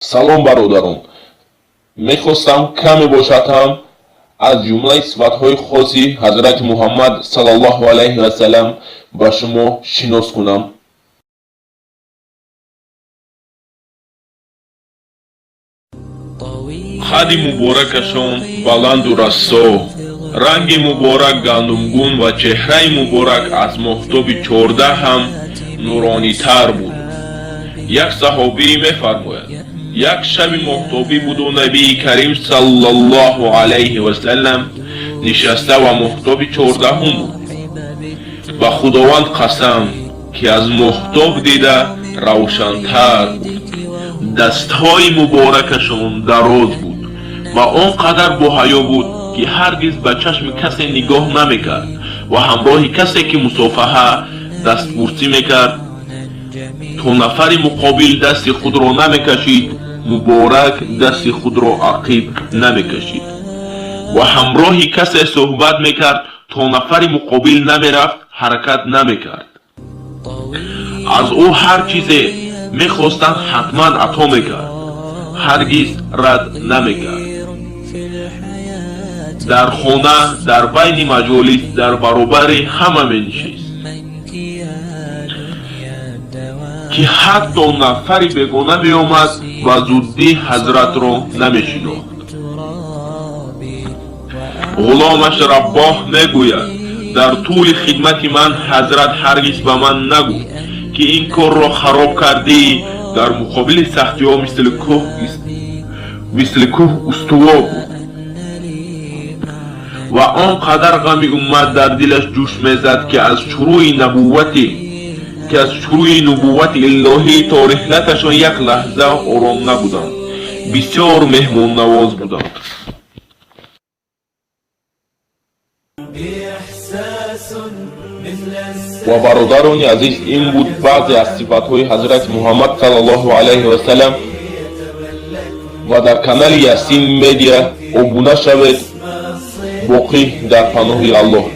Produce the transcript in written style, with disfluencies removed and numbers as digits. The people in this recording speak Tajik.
Салом, бародарон! Мехостам каме бошад ҳам аз ҷумлаи сифатҳои хоси ҳазрати Муҳаммад саллаллоҳу алайҳи васалам ба шумо шинос кунам. Қадди муборакашон баланду рассо, ранги муборак гандумгун ва чеҳраи муборак аз моҳтоби 14 ҳам нуронитар буд. Як саҳобӣ мефармояд: як шаби моҳтобӣ буду Набии Карим саллаллоҳу алайҳи васалам нишаста ва моҳтоби 14-ум буд. Ба Худованд қасам, ки аз моҳтоб дида равшантар буд. Дастҳои муборакашон дароз буд ва он қадар боҳаё буд, ки ҳаргиз ба чашми касе нигоҳ намекард ва ҳамроҳи касе ки мусофаҳа, дастбурсӣ мекард, то нафари муқобил дасти худро намекашид, муборак дасти худро ақиб намекашид ва ҳамроҳи касе суҳбат мекард, то нафари муқобил намерафт, ҳаракат намекард. Аз ӯ ҳар чизе мехостанд, ҳатман ато мекард, ҳаргиз рад намекард. Дар хона, дар байни маҷолис, дар баробари ҳама менишист, ки ҳатто нафари бегона меомад ва зуддӣ ҳазратро намешинохт. Ғуломаш Раббоҳ мегӯяд: дар тӯли хидмати ман ҳазрат ҳаргиз ба ман нагуфт, ки ин корро хароб кардӣ. Дар муқобили сахтиҳо мисли кӯҳ устувор буд ва он қадар ғами уммат дар дилаш ҷӯш мезад, ки аз шурӯи нубуввати илоҳӣ то риҳлаташон як лаҳза ором набуданд. Бисёр меҳмоннавоз буданд. Ва бародарони азиз, ин буд баъзе аз сифатҳои ҳазрати Муҳаммад саллаллоҳу алайҳи васалам. Ва дар канали Ясин Медиа обуна шавед. Боқӣ дар паноҳи Аллоҳ.